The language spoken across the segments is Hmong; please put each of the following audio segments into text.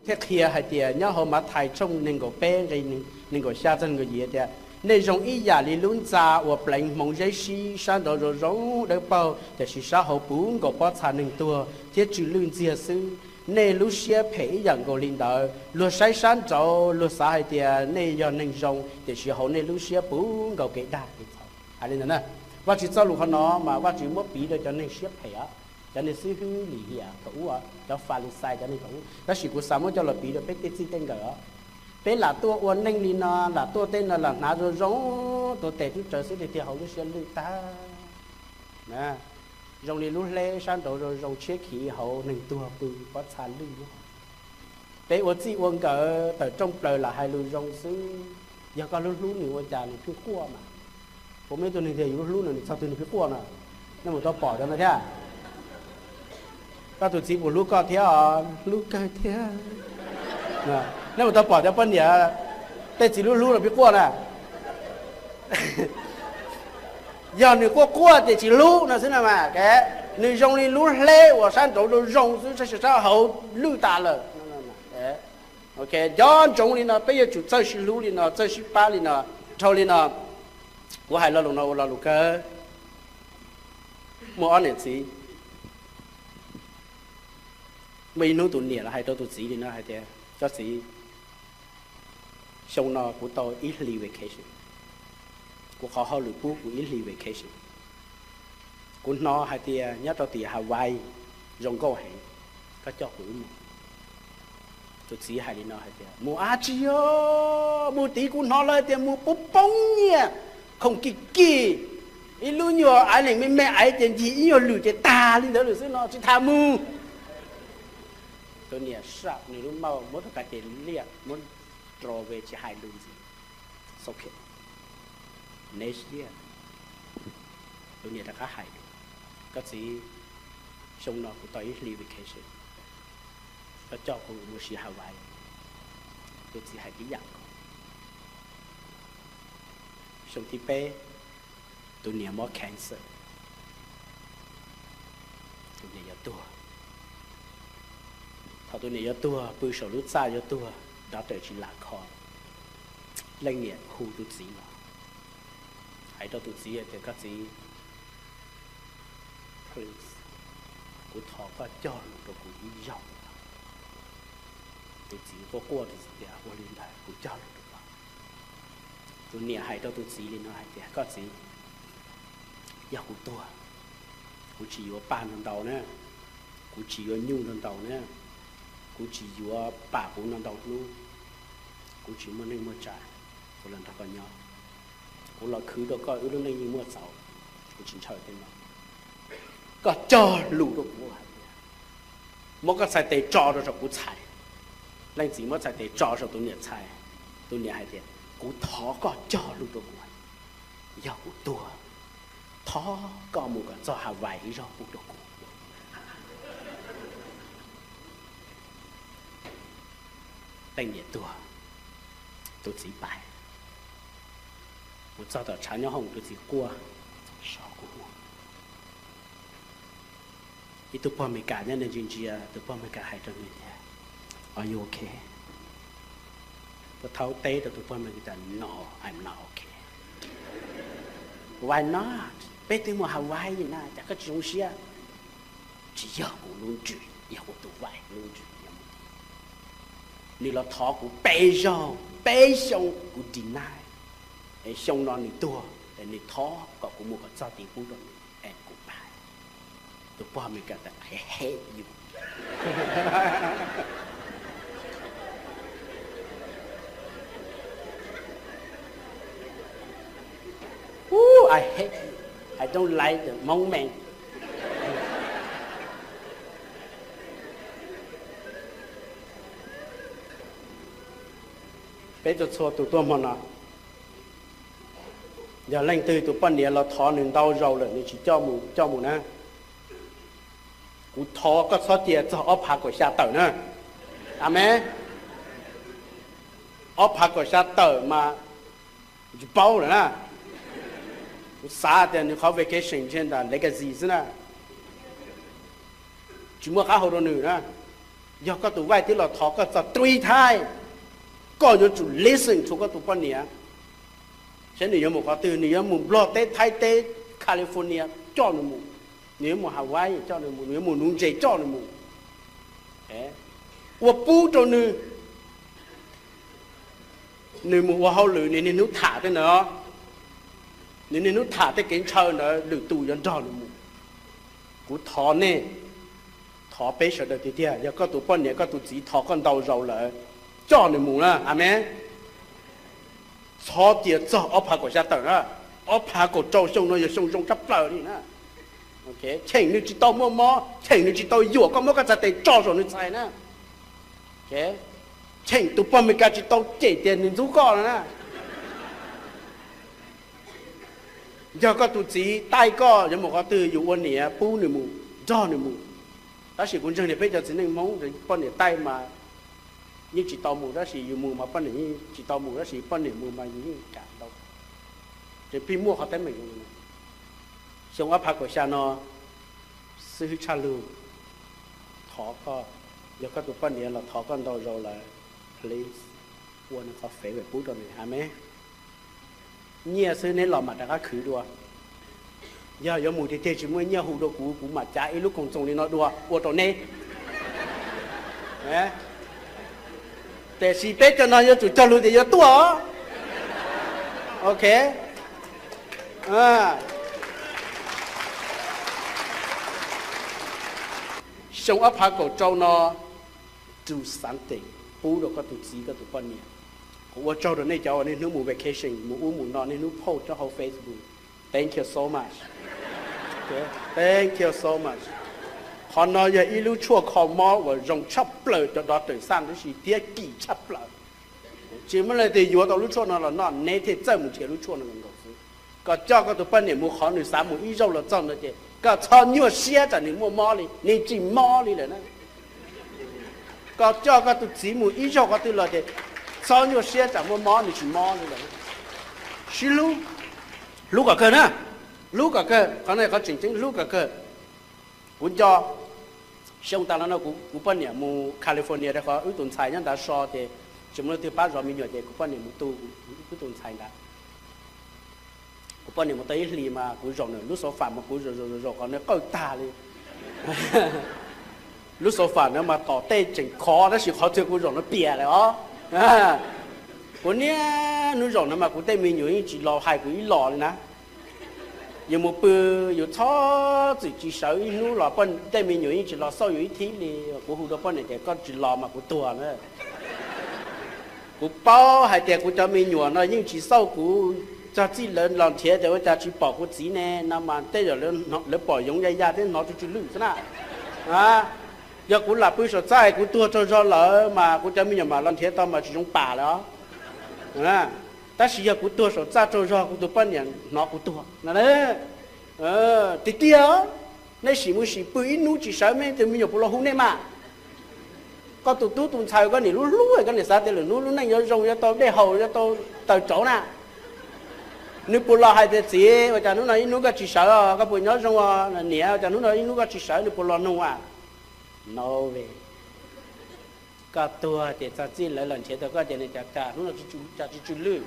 Thiaj qhia hais tias nyob hauv Mathais tshooj nees nkaum peb nqe nees nkaum xya txog nees nkaum yim tias, nej zoo ib yam li lub ntxa uas pleev hmoov zeb sib sab nraud zoo zoo dawb paug, tiam sis sab hauv puv nkaus pob txha neeg tuag thiab tsw lwj ntxiag xwb. Nej lub siab phem ib yam nkaus li ntawd. Luag saib sab nraud luag xav hais tias nej yog neeg zoo, tiam sis hauv nej lub siab puv nkaus kev dag kev txhaum. Hais li ntawd na, Vajtswv txoj lus qhov no mas Vajtswv muab piv rau cov neeg siab phem os, cov neeg xib hwb lim hiam thaum ub, cov Falixais cov neeg thaum ub. Tab sis kuv xav muab coj los piv rau peb tej txij tej nkawm os. Peb lam tuaj ua neej li no, lam tuaj tej no lam hnav zoo zoo, tuav tes tub tsawv xwb tiag tiag hauv lub siab lwj tag. Zoo li lub hleb sab nraud zoo zoo, tshiab khiv hauv neeg tuag pw pob txha lwj. Peb ua txij ua nkawm tawm rooj plaws lam hais lus zoo xwb. Yog koj hlub hlub nws ua cas nws pheej quaj mas. Puas muaj ib tug neeg tias yus hlub hlub nws, nws txog twg nws pheej quaj na? Nej mus tau pom cov no thiab? Koj tus txiv puas hlub koj thiab os? Hlub kawg thiab. Nej mus tau pom cov poj niam tej txiv hlub hlub los pheej quaj na? Yog nws quaj quaj ces tsis hlub no xwb no mas. Nws zoo li lub hleb uas sab nraud zoo zoo xwb, sab hauv lwj tas lawm. Ok, nco ntsoov li no, peb yuav tsum txawj sib hlub li no, txawj sib pab li no, dhau li no. Kuv hais lo lus no ua lo lus kawg. Muaj ob niam txiv, muaj ib hnub tus niam los hais rau tus txiv li no hais tias, koj txiv, xyoo no kuv tau ib hli vacation, kuv qhov hauj lwm pub kuv ib hli vacation. Kuv hnov hais tias nyob rau tim Hawaii zoo nkauj heev, koj coj kuv wb mus. Tus txiv hais li no hais tias, mus dab tsi os, mus tid kuv hnov lawv tias mus pub poob nyiaj, khoom kim kim, ib lub nyuag island me me aiv ces ncig ib nyuag lwm ces tag li ntawd lawm xwb no tsis tham mus. Tus niam sam nws lub mauj muab rau qab ces liaj muab rau ve tsis hais lus ntxiv. Next year, tus niam rov qab hais, koj txiv, xyoo no kuv tau ib hli vacation, koj coj kuv mus si Hawaii. Tus txiv hais tib yam nkaus. Xyoo thib peb, tus niam mob cancer, tus niam yuav tuag. Thaum tus niam yuav tuag, pw saum lub txaj yuav tuag, doctor tsis lam kho, leej niam hu tus txiv los, hais rau tus txiv tias, koj txiv, please, kuv thov koj cog lus rau kuv ib zaug. Tus txiv quaj quaj tus txiv tias, ua li ntawd kuv cog lus rau koj. Tus niam hais rau tus txiv li no hais tias, koj txiv, yog kuv tuag, kuv tsis yuav paj ntau ntau na, kuv tsis yuav nyuj ntau ntau na, kuv tsis yuav pam kuv ntau ntau hnub, kuv tsis muaj neej muaj tsav, kuv los nrog koj nyob, kuv los khwv rau koj wb lub neej yeej muaj txaus, kuv tsis ntshaw tej no. Koj cog lus rau kuv hais tias, muab koj txhais tes tso rau saum kuv txhais. Leej txiv muab txhais tes tso saum tus niam txhais. Tus niam hais tias, kuv thov koj cog lus rau kuv, yog kuv tuag, thov koj mus kom txog Hawaii ib zaug pub rau kuv. Leej niam tuag, tus txiv pais, mus txog tom tshav nyob hoom tus txiv quaj, sov kuv. Ib tug pog Amelikas nyob ntsia ntsia, tus pog Amelikas hais rau nws tias, are you okay? Puag thaub teb rau tus pog Amelikas tias, no, I'm not okay. Why not? Peb twb mus Hawaii na, cas koj tsis zoo siab? Tsis yog kuv lub ntsws, yog kuv tus vaim lub ntsws. Nws los thov kuv peb zaug, peb xyoo kuv deny. Es xyoo no nws tuag, es nws thov kom kuv mus kom txog tid pub rau nws, es kuv pais. Tus pog Amelikas tias, I hate you. Ooh, I hate you. I don't like the moment. Peb txhua txhua tus tuaj hmo no, yog leej twg tus poj niam los thov nws ntau zaus lawm nws tsis coj mus, coj mus na, kuv thov koj txhob cia txog ob phav kaum xya tawm na. Amen. Ob phav kaum xya tawm mas tsis paub lawm na. Kuv xav tias nws qhov vacation ntshe ntawm legacy xwb na, tsis muaj qab hau rau nws na. Yog koj tus vaij twb los thov koj txog three times, koj yuav tsum listen to koj tus poj niam. Saib nws yuav mus qhov twg, nws yuav mus Nplog teb, Thaib teb, California, coj nws mus. Nws yuav mus Hawaii, coj nws mus. Nws yuav mus nuv ntses, coj nws mus. Ua pub rau nws, nws mus ua hauj lwm, nws niaj hnub tham tej ntawd, nws niaj hnub tham tej kev ntshaw ntawd, lwm tus yuav nrog nws mus. Kuv thov nej, thov peb sawv daws tiag tiag, yog koj tus poj niam koj tus txiv thov koj ntau zaus lawm, coj nws mus na, amees. Txhob cia txog ob phav kaum xya tawm na, ob phav kaum rau xyoo no yog xyoo zoo tshaj plaws li na. Cheem nws tsis tau muaj mob, cheem nws tsis tau yuam koj, muab koj txhais tes tso saum nws txhais na. Cheem tus poj Amelikas tsis tau cem tias nws ntxub koj no na. Yog koj tus txiv taij koj yuav mus qhov twg, yus ua niam pub nws mus, nrog nws mus. Tab sis kuv ntseeg tias peb cov txiv neej Hmoob poj niam taij mas yeej tsis tau mus, tab sis yus mus mas poj niam yeej tsis tau mus, tab sis poj niam mus mas yus yeej kam ntau. Ces pheej muaj qhov teeb meem li no. Xyoo ob phav kaum xya no xib hwb Tshaj Lug, thov koj, yog koj tus poj niam los thov koj ntau zaus lawm, please, ua nws qhov favor pub rau nws, amees. Nyiaj xwb neb los mam rov qab khwv dua. Yog yuav mus tiag tiag tsis muaj nyiaj hu rau kuv, kuv mam cav ib lub koom txoos li no dua ua rau neb. Tiam sis peb cov no yuav tsum cog lus tias yuav tuaj. Ok. Xyoo ob phav kaum rau no, do something pub rau koj tus txiv koj tus poj niam. Kuv ua tsaug rau nej cov uas niaj hnub mus vacation, mus ub mus no, niaj hnub post rau hauv Facebook. Thank you so much. Thank you so much. Qhov no yog ib lub tshuaj kho mob uas zoo tshaj plaws cov doctor xaj tab sis thiab kim tshaj plaws. Tsis muaj leej twg yuav tau lub tshuaj no los noj, neb thiaj txawj mus nrhiav lub tshuaj no los nkaus xwb. Koj coj koj tus poj niam mus qhov nws xav mus ib zaug los txog no ces koj txhob nyuaj siab tsam nws muaj mob li, nws tsis mob li lawm na. Koj coj koj tus txiv mus ib zaug qhov twg los ces txhob nyuaj siab tsam muaj mob, nws tsis mob li lawm. Sib hlub, hlub kom kawg na, hlub kom kawg, qhov no qhov tseem ceeb, hlub kom kawg. Kuv nco xyoo tas los no kuv poj niam mus California rau qhov wb tus ntxhais nyob ntawd so ces tsis muaj leej twg pab zov me nyuam ces kuv poj niam mus tu wb tus ntxhais ntawd. Kuv poj niam mus tau ib hlis mas kuv zaum nws lub sofa mas kuv zaum zaum zaum qhov nws qawj tag li. Lub sofa na mas tom tej tseem khov tab sis qhov twg kuv zaum no piam lawm os. Kuv niaj hnub zaum no mas kuv tej me nyuam yeej tsis los hais kuv ib los li na. Yus mus pw, yus txhob txwm tsis sawv ib hnub los tej me nyuam yeej tsis los xauj yus ib thib li. Kuv hu rau poj niam tias koj tsis los mas kuv tuag na. Kuv paub hais tias kuv cov me nyuam no yeej tsis xauj kuv, txog txij lawv los nrhiav tias ua cas tsis pom kuv txiv ne no mas tej zaum lawv pom yoov ya ya thiab hnov tsw tsw lwj xwb na. Yog kuv lam pw saum txaj kuv tuag tsaug zog lawm mas kuv cov me nyuam mam los nrhiav tau mas tsis zoo pam lawm os. Tab sis yog kuv tuag saum txaj tsaug zog kuv tus poj niam hnov kuv tuag no. Tiag tiag, nej sim mus sim pw ib hnub tsis sawv, nej tus me nyuam puas los hu nej mas? Koj tus tub tus ntxhais koj niam hlub hlub, koj niam xav tias lwm hnub lub neej yuav zoo, yuav tau dej haus, yuav tau taws rauv na. Nws puas los hais tias txiv, ua cas hnub no ib hnub koj tsis sawv, koj puas nyob zoo? Niam, ua cas hnub no ib hnub koj tsis sawv? Nws puas los nug a? No way. Koj tuag ces txog txij lawv los nrhiav tau koj ces nws cas cas hnub no cas tsis tsw lwj,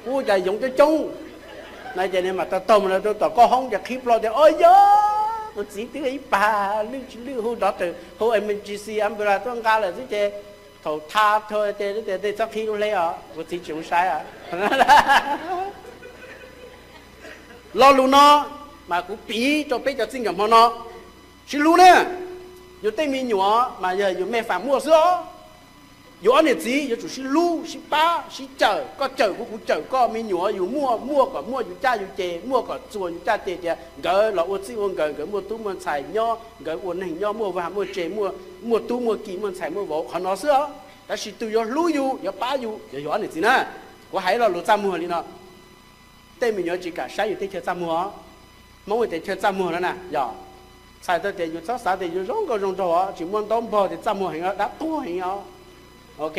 ub cas yoov coob coob. No ces nws mam tau taug mus rau tom koj hoob ces qhib plho tias o yog tus txiv twb ib pag lwj tsis lwj, hu doctor, hu emergency ambulance tuaj nqa lawm xwb ces thaum tha tha ces tias tej txhob qhib lub hleb os, kuv txiv tsis zoo saib. Lo lus no mas kuv piv rau peb cov txij nkawm hmo no, sib hlub na. Yus tej me nyuam mas yog yus mej fam muaj xwb os. Yus ob niam txiv yuav tsum sib hlub, sib pab, sib cawm, koj cawm kuv, kuv cawm koj. Me nyuam yus muaj, muaj kom muaj yus caj yus ces, muaj kom txuas yus caj ces tias nkawd los ua txij ua nkawm, nkawd muaj tub muaj ntxhais nyob, nkawd ua neeg nyob muaj vaj muaj tse, muaj tub muaj ki, muaj ntxhais muaj vauv, qhov no xwb os. Tab sis tus yuav hlub yus, yuav pab yus, yog yus ob niam txiv na. Kuv hais lo lus txaj muag li no, tej me nyuam tsis kam saib yus tej chaw txaj muag. Hmoob tias chaw txaj muag no na, yog txhais tau tias yus txhob xav tias yus zoo nkauj zoo nraug os, tsis muaj ntaub npog tias txaj muag heev os, dab tuag heev os. Ok,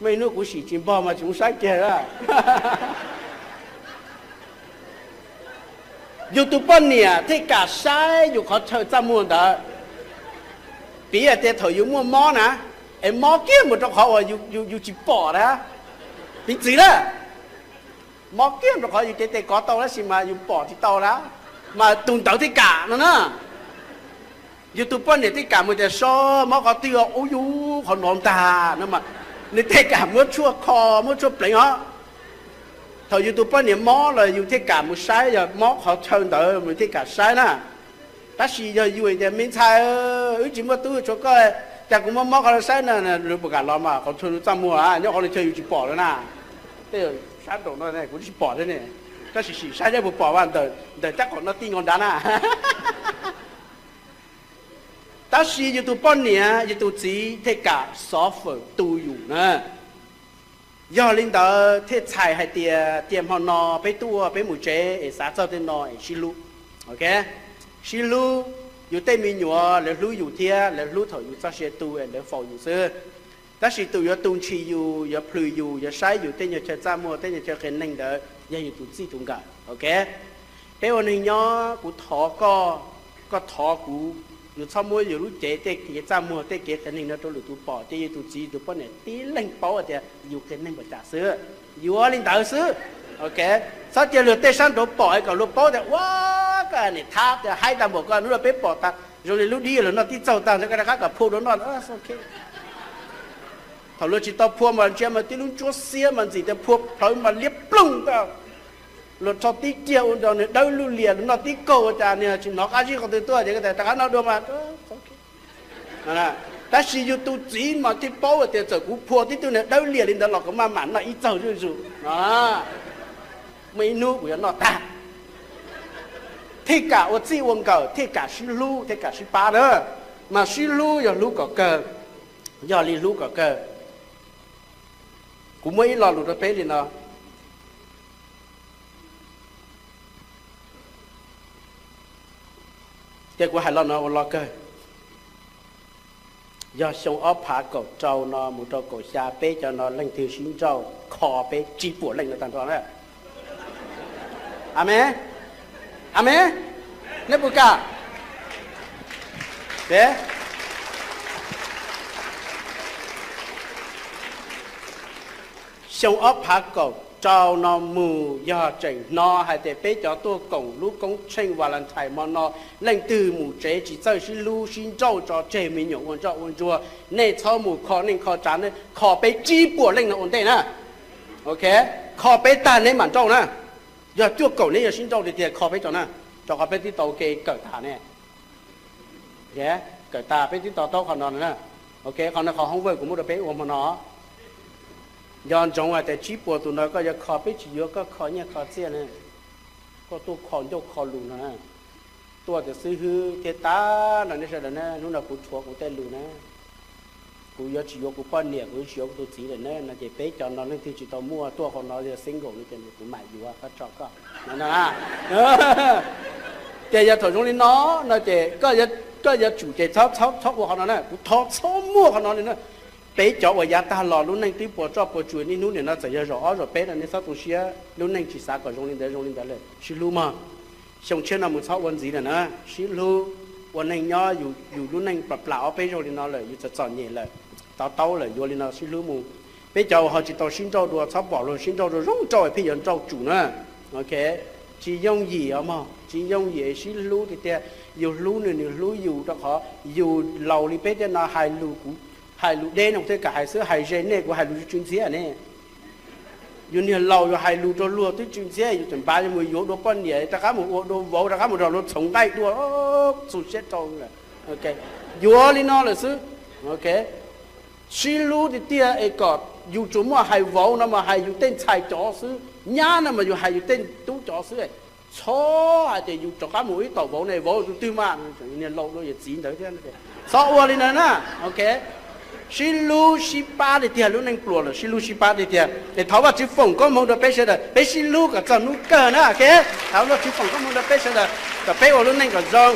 muaj ib hnub kuv sim tsis npog mas tsis mus saib kiag. Yus tus poj niam thiaj kam saib yus qhov chaw txaj muag ntawd. Piv hais tias thaum yus muaj mob na, es mob kiag mus rau qhov uas yus tsis pom na, piv txwv na, mob kiag rau qhov yus cev tes kov tau tab sis mas yus pom tsis tau na, mas tus ntawd thiaj kam no na. Yus tus poj niam thiaj kam mus tias, so, mob qhov twg os? Ub, yus qhov no ntag no mas nws thiaj kam muab tshuaj kho, muab tshuaj pleev os. Thaum yus tus poj niam mob los yus thiaj kam mus saib, yog mob qhov chaw ntawd nws thiaj kam saib na. Tab sis yog yus tias, me ntxhais, wb tsis muaj tub tshuav koj, cas kuv mob mob qhov no saib na, nws puas kam los mas? Qhov chaw nws txaj muag nyob qhov nws chaw yus tsis pom lawm na. Tej sab nraum no kuv tsis pom thiab ne, tab sis sim saib seb puas pom, ntawm tab qaum no tij nkaus nrad na. Tab sis yus tus poj niam yus tus txiv thiaj kam xov fawm tu yus na. Yog li ntawd thiaj txhais hais tias cia hmo no peb tuaj peb mus tsev es xav txog tej no es sib hlub. Ok, sib hlub, yus tej me nyuam lawv hlub yus thiab lawv hlub thaum yus txoj sia tu es lawv faus yus xwb. Tab sis tus yuav tu ntshis yus, yuav plhws yus, yuav saib yus tej nyuag chaw txaj muag, tej nyuag chaw qias neeg ntawd yog yus tus txij tus nkawm. Ok, peb ua neeg nyob kuv thov koj, koj thov kuv, yus txhob muab yus lub cev tej kev txaj muag tej kev qias neeg no rau lwm tus pom. Ces yus tus txiv yus tus poj niam tib leeg paub hais tias yus qias neeg npaum cas xwb. Yuav li ntawd xwb. Ok, txhob cia luag tej sab nraud pom es kom luag paub tias ua koj niam thab tias haib tag npaum koj, hnub no peb pom tas zoo li lub dib los noj tib txaug tag ntawd koj rov qab kom phua dua noj. Thaum luag tsis tau phua mas ntsia mas tib lub ntsuab xiab mas ntxim tias phua plhawv mas liab ploog tag. Luag rho tib kiag ua rau nws dawb lug lias, luag noj tib kaug ua cas nws tsis hnov qab zib qhov twg tuaj ces rov qab noj dua mas. Tab sis yus tus txiv mas thiaj paub tias txawm kuv phua tib tug nws dawb lias li ntawd los kuv maj mam noj ib txaug zuj zus. Muaj ib hnub kuv yuav noj tag. Thiaj kam ua txij ua nkawm, thiaj kam sib hlub, thiaj kam sib pab na. Mas sib hlub yog hlub kom kawg, yog li hlub kom kawg. Kuv muab ib lo lus rau peb li no, ces kuv hais lo no ua lo kawg. Yog xyoo ob phav kaum rau no mus rau kaum xya, peb cov no leej twg sib nrauj kho peb tsib puas leej no tag nrho na. Amees, amees, nej puas kam? Xyoo ob phav kaum rau no mus yog tseem hnov hais tias peb cov tuaj koom lub koob tsheej Valentine hmo no, leej twg mus tsev tsis txawj sib hlub sib nrauj tso tseg me nyuam ua ntsoj ua ntsuag, nej txhob mus kho neej kho tsav, nej kho peb tsib puas leej no ua ntej na. Ok, kho peb tag neb mam nrauj na. Yog cuaj kaum neb yuav sib nrauj tiag tiag kho peb tso na, rau qhov peb twb tau ua ke kawm tas ne. Kawm tas peb twb to taub qhov no na. Ok, qhov no qhov homework kuv muab rau peb ua hmo no. Nco ntsoov hais tias tsib puas tus no koj yuav kho, peb tsis yuav koj kho nyiaj kho txiaj na, koj tuaj kho ncauj kho lus no na. Tuaj tias xib hwb thiab tag no nej sawv daws na, hnub no kuv rhuav kuv tej lus na, kuv yuav tsis yuav kuv poj niam, kuv yuav tsis yuav kuv tus txiv lawm na no ces peb cov no leej twg tsis tau muaj tuaj hauv no yog single no ces kuv mam yuav, koj tso koj no na. Ces yog thaum zoo li no no ces koj yuav tsum ces txhob, txhob ua qhov no na, kuv thov txhob muaj qhov no li na. Peb cov uas yav tag los lub neej twb puas tsuaj puas tsuas, niaj hnub nim no txawm yog zaum ob zaum peb no nej txhob tu siab, lub neej tsis xav kom zoo li ntawd zoo li ntawd lawm, sib hlub mog. Xyoo tshiab no mus txhob ua ntxiv lawm na, sib hlub. Ua neej nyob yus lub neej plam plam ob peb zaug li no lawm, yus txom txom nyem lawm, to taub lawm, yuav li no sib hlub mus. Peb cov uas ho tsis tau sib nrauj dua txhob pom luag sib nrauj dua zoo nrauj pheej yuav nrauj tsum na. Ok, tsis yooj yim os mog, tsis yooj yim sib hlub tiag tiag. Yus hlub nws, nws hlub yus, rau qhov yus laus li peb tej no hais lus, kuv hais lus deb no kuv thiaj kam hais xwb, hais ze nej kuv hais lus tsw ntxhiab ne. Yus niag laus yus hais lus rau luag twb tsw ntxhiab, yus tseem npaj yuav mus yuav dua poj niam rov qab mus ua dua vauv rov qab mus nrog luag txhoov nqaij dua, txhua siab rau lawm. Yuav li no lawm xwb. Ok, sib hlub tiag tiag es kom yus tsuas muaj hais vauv no mas hais yus tej ntxhais cov xwb, nyab no mas yus hais yus tej tub cov xwb. Txhob hais tias yus rov qab mus ib tom vauv ne, vauv tus twg mas, niag laus dua yawm txiv ntawd thiab. Txhob ua li ntawd na. Ok, sib hlub sib pab tiag tiag, lub neej pluas lawm sib hlub sib pab tiag tiag. Es thov Vajtswv foom koob hmoov rau peb sawv daws, peb sib hlub kom txog hnub kawg na. Ok, thov Vajtswv foom koob hmoov rau peb sawv daws kom peb ua lub neej kom zoo.